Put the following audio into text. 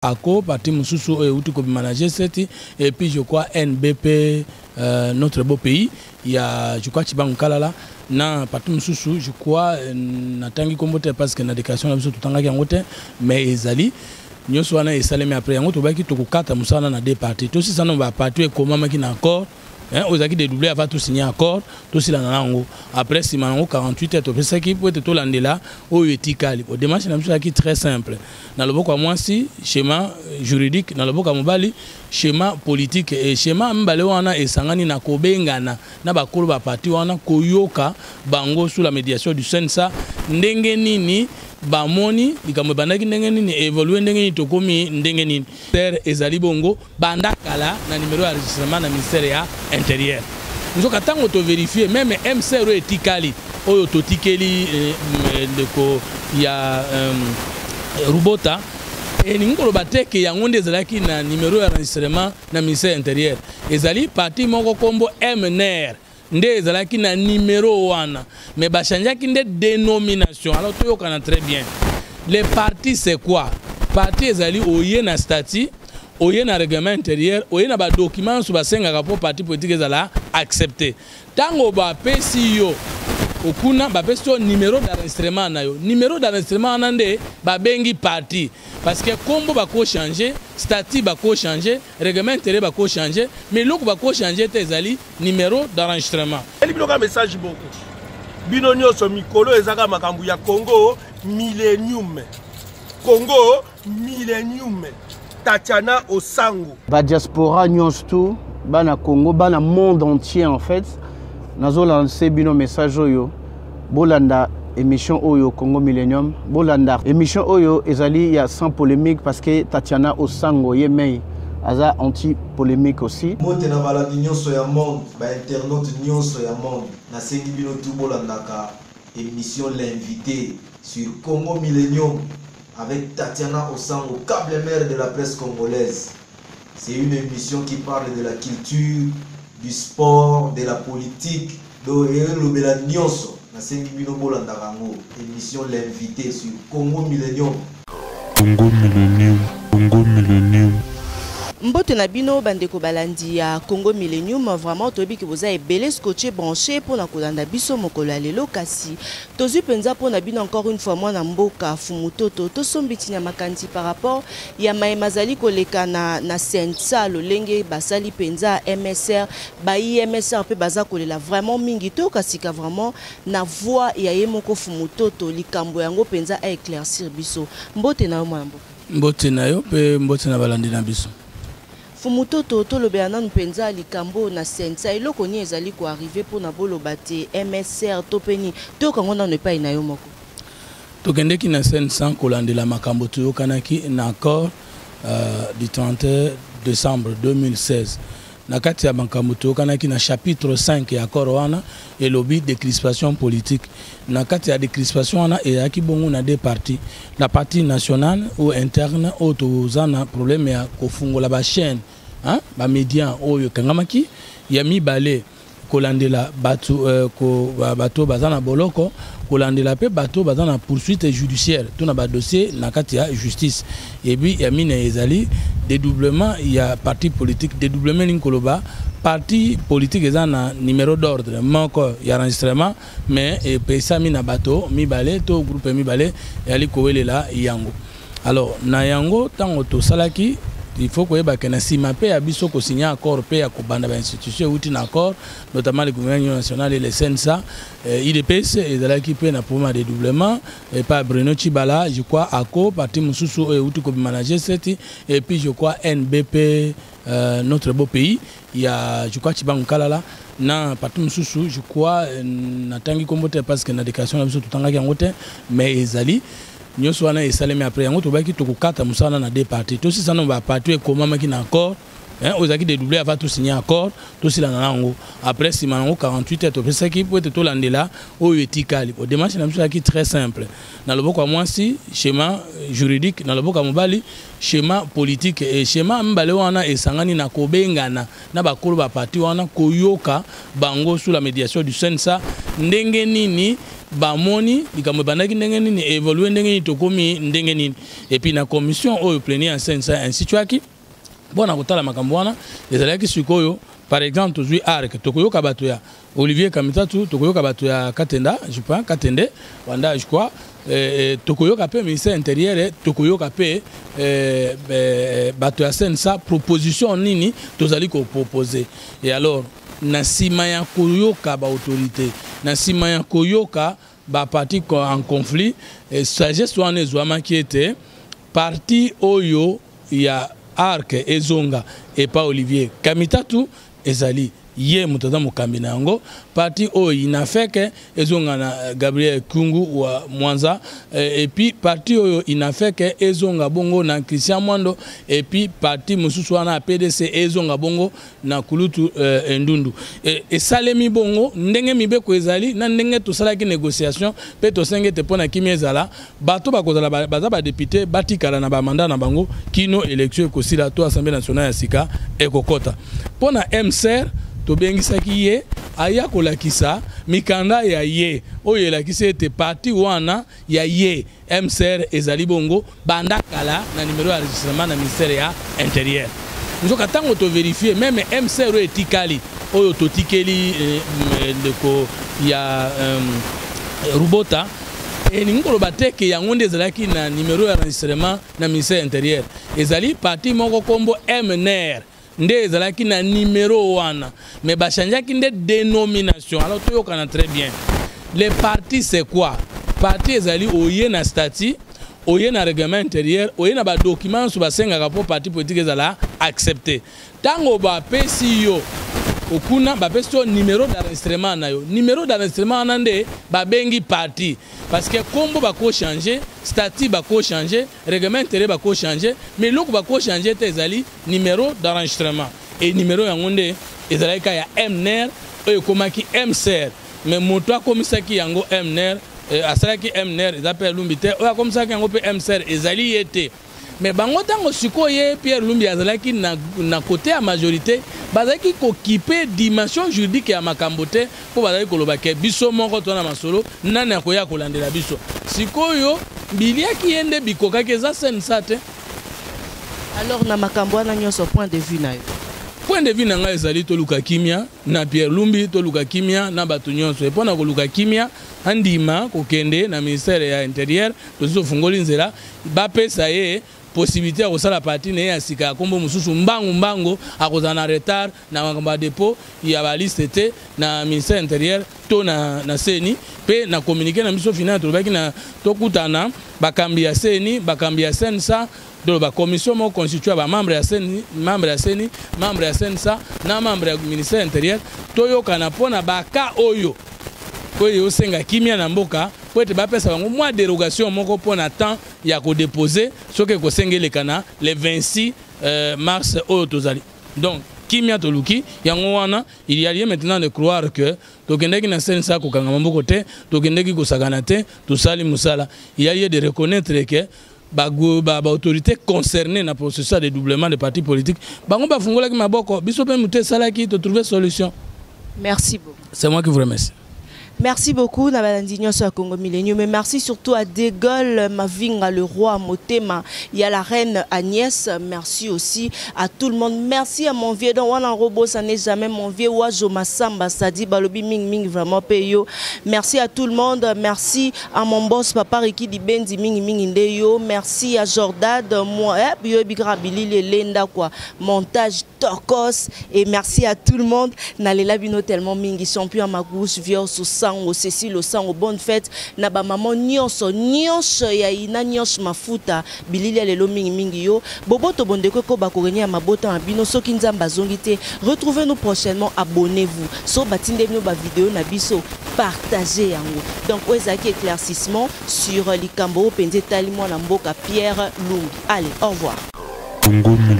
Ako parti mosusu oyo euti kobima na G7 et puis je crois NBP, Notre Beau Pays ya, je crois, Tshibangu Kalala, na parti mosusu, je crois, natangi kombo te parce que na déclaration na biso totangaki yango te, mais ezali nyonso wana esalemi. Après yango, tobaki tokokata mosala na deux parties. Tosisa no baparti oyo ekomamaki na accord, hein, oyo ezalaki dédoublé avant tosigner accord. Tosilana na yango. Après, nsima yango, 48 heures topesaki po ete tolandela oyo etikali. Bo démarche na biso ezalaki très simple: na loboko ya mwasi, schéma juridique, na loboko ya mobali, schéma politique. E schéma mibale wana esangani na kobengana na bakolo baparti wana, koyoka bango sous la médiation du CNSA, ndenge nini bamoni likambo ebandaki, ndenge nini évolue, ndenge nini tokomi, ndenge nini terre ezali bongo banda kala na numéro ya enregistrement na ministère ya Intérieur. Nzoka ntango tovérifie, même MCR oyo etikali, oyo totikeli ndeko ya Rubota, elingi koloba te ke yango nde ezalaki na numéro ya enregistrement na ministère intérieur. Ezali parti moko nkombo MNR nde ezalaki na numéro wana, mais bachangeaki nde dénomination. Alors toyokana très bien: le parti, c'est quoi? Parti ezali oye na statut, oye na règlement intérieur, oye na badocument nyonso basengaka mpo parti politique ezala accepté. Ntango bapesi yo okuna, bapesi yo numéro d'enregistrement na yo. Numéro d'enregistrement wana nde babengi parti, parce que kombo bakochange, statut bakochange, règlement intérieur bakochange, mais eloko bakochange te ezali numéro d'enregistrement. Eli bino ka message moko, bino nyonso, mikolo ezaka makambo ya Congo Millennium, Congo Millennium, Tatiana Osango. Badiaspora nyonso tu, bana Congo, bana monde entier, en fait nazolancer bino message oyo: bolanda émission oyo Congo Millennium. Bolanda émission oyo, ezali ya sans polémique, parce que Tatiana Osango ye mei aza anti polémique aussi. Mbote na balandi nyonso ya monde, bainternaute nyonso ya monde. Nasengi bino tu bolandaka émission L'invité sur Congo Millennium avec Tatiana Osango, câble mère de la presse congolaise. C'est une émission qui parle de la culture, du sport, de la politique, donc elobela nyonso. Nasengi bino bolandaka yango, émission L'invité sur Congo Millennium. Congo Millennium, Congo Millennium. Mbote na bino, bandeko balandi ya Congo Millennium. Vraiment, toyebi ke boza ebele scotché, branché mpona kolanda biso mokolo ya lelo. Kasi tozwi mpenza mpona bino encore une fois mwana mboka Fumutoto, tosombi ntina makanisi par rapport ya mayema azali koleka na CNSA, lolenge basali mpenza MSR, ba MSR mpe baza kolela vraiment mingi. Toyoka sika vraiment na voix ya ye moko Fumutoto likambo yango mpenza aéclaircir biso. Mbote na yo, mwana mboka. Mbote na yo mpe mbote na balandi na biso. Fumutoto, tolobela nanu mpenza likambo na CNSA. Eloko nini ezali koarriver mpona boloba te MSR to mpe nini? Toyoka nano epai na yo moko. Tokendeki na CNSA kolandela makambo toyokanaki na accord du 31 décembre 2016. Na kati ya makambo toyokanaki na chapitre 5 ya accord wana, elobi décrispation politique. Na kati ya décrispation wana, ezalaki bongo na deux parties: la partie nationale ou interne, oyo toza na problème ya kofungola bachaîne, bamédia oyo ekangamaki; ya mibale, kolandela bato, bato baza na boloko, kolandela mpe bato baza na poursuite judiciaire to na badossier na kati ya justice. Et puis ya minei ezali dédoublement ya parti politique. Dédoublement elingi koloba parti politique eza na numéro d'ordre moko ya enregistrement, mais epesami na bato mibale to groupe mibale eyali kowelela yango. Alors na yango, ntango tosalaki, il faut koyeba ke na nsima mpe ya biso kosinya accord mpe ya kobanda bainstitution euti na accord, notamment le gouvernement national et le CNSA, UDPS ezalaki mpe na problème ya dédoublement epa Bruno Tshibala, je crois, Ako parti mosusu oyo euti kobima na G7, et puis je crois NBP, Notre Beau Pays ya, je crois, Tshibangu Kalala, na parti mosusu, je crois, natangi kombo te parce que na déclaration na biso totangaki yango te, mais ezali nyonso wana esalemi. Après yango, tobaki tokokata mosala na deux parties. Tosisa no baparti oyo ekomamaki na accord, Hein, oyo ezalaki dedouble avant tosigne accord, tosilana na yango. Après nsima yango 48 heures topesaki mpo ete tolandela oyo etikali. Bo démarche na biso ezalaki très simple: na loboko ya mwasi, schéma juridique, na loboko ya mobali, schéma politique. E schéma mibale wana esangani na kobengana na bakolo baparti wana, koyoka bango sous la médiation du CNSA, ndenge nini bamoni likambo ebandaki, ndenge nini évolue, ndenge nini tokomi, ndenge nini. Et puis na commission oyo plénière ya CNSA instituaki mpona kotala makambo wana ezalaki sikoyo. Par exemple, tozwi ARC, tokoyoka bato ya Olivier Kamitatu, tokoyoka bato ya Katenda, je pense Katende Wanda, je crois, tokoyoka mpe ministère intérieur, tokoyoka mpe bato ya CNSA, proposition nini tozali kopropose. Et alors, na nsima ya koyoka baautorité, na nsima ya koyoka baparti en conflit, sagesse wana ezwamaki ete parti oyo ya ARC ezonga epa Olivier Kamitatu, ezali ye moto aza mokambi na yango. Parti oyo INAFEC ezonga na Gabriel Kungu wa Mwanza, et puis parti oyo INAFEC ezonga bongo na Christian Mwando, et puis parti mosusu wana ya PDC ezonga bongo na kulutu Ndundu. Esalemi bongo ndenge mibeko ezali na ndenge tosalaki négociation mpe tosengi ete mpo na kimia ezala, bato bakozala baza badéputé batikala na bamandat na bango kino élection ekosila to Assemblée nationale ya sika ekokɔta. Mpo na MCR, tobengisaki ye aya kolakisa mikanda ya ye oyo elakisi ete parti wana ya ye MCR ezali bongo banda kala na numéro ya enregistrement na ministère ya Intérieur. Nzoka ntango tovérifie, même MCR oyo etikali, oyo totikeli ndeko ya Rubota, elingi koloba te ke yango nde ezalaki na numéro ya enregistrement na ministère intérieur. Ezali parti moko nkombo MNR nde ezalaki na numéro wana, mais bachangeaki nde dénomination. Alors toyokana très bien, le parti, c'est quoi? Parti ezali oye na statut, oye na règlement intérieur, oye na badocument nyonso basengaka mpo parti politique ezala accepté. Ntango bapesi yo okuna, bapesi yo numéro d'enregistrement na yo. Numéro d'enregistrement wana nde babengi parti, parce que nkombo bakochange, statut bakochange, règlement intérieur bakochange, mais eloko bakochange te ezali numéro d'enregistrement. E numéro yango nde ezalaki kaka ya MNR oyo ekomaki MCR. Mais moto akomisaki yango MNR, asalaki MNR, eza mpe Lumbi te. Oyo akomisaki yango mpe MCR ezali ye te. Mais bango, ntango sikoyo ye Pierre Lumbi azalaki na côté ya majorité, bazalaki kokipe dimension juridique ya makambo te, mpo bazalaki koloba ke biso moko to na masolo, nani akoya kolandela biso? Sikoyo biliaki ye nde bikokaki, eza CNSA te. Alors, na makambo wana nyonso, point de vue na yo? Point de vue na ngai ezali: toluka kimia na Pierre Lumbi, toluka kimia na bato nyonso. Mpo na koluka kimia, andima kokende na ministère ya Intérieur. Tosi tofungoli nzela, bapesa ye possibilité ya kosala parti na ye ya sika ya nkombo mosusu mbangu mbangu. Akozala na retard na makambo ya dépôt ya baliste te na ministère intérieur to na CENI. Mpe na communiqué na biso final, tolobaki na tokutana bakambi ya CENI, bakambi ya CNSA, to bacommission moko constitue ya bamembre ya CENI, membre ya CENI, membre ya CNSA na membre ya ministère intérieur, toyokana mpo na baka oyo osenga kimia na mboka, mpo ete bapesa bango mwa dérogation moko mpo na temps ya kodépose, soki ekosenga eleka na le 26 mars oyo tozali. Donc kimia toluki yango wana. Il y a lieu maintenant de croire que tokendaki na CNSA kokanga maboko te, tokendaki kosakana te, tosali mosala. Il y a lieu de reconnaître que baautorité ba concerné na processus ya dédoublement de parti politique, bango bafungolaki maboko, biso mpe moto esalaki totrouve solution. Merci beaucoup. C'est moi qui vous remercie. Merci beaucoup, na balandi nyonso ya Congo Millennium. Mais merci surtout à De Gaulle Mavinga, le roi Motema. Il y a la reine Agnès. Merci aussi à tout le monde. Merci à mon vieux. Donc, un robot, ça n'est jamais mon vieux. Oiseau Massamba, Sadi Balobi Ming Ming, vraiment peyo. Merci à tout le monde. Merci à mon boss, Papa Riki Dibendi Ming Ming Ndeyo. Merci à Jordad, moi, eh, Bio Bigra Bilili Lenda, quoi. Montage Tokos. Et merci à tout le monde. Nalela bino tellement mingi. Champion à ma gauche, Vieux Sango, Cécile Osango, bonne fête. Na ba maman nyonso, nyonso ya ina nyonso mafuta, bilili ya lelo mingi mingi yo. Boboto bondeko ko bakorenye ya mabota na bino soki Nzambe azongi te. Retrouvez-nous prochainement, abonnez-vous. So batinde bino ba vidéo na biso, partagez yango. Donc oyo ezalaki éclaircissement sur likambo oyo mpenza etali mwana mboka Pierre Lumbi. Allez, au revoir. Congo.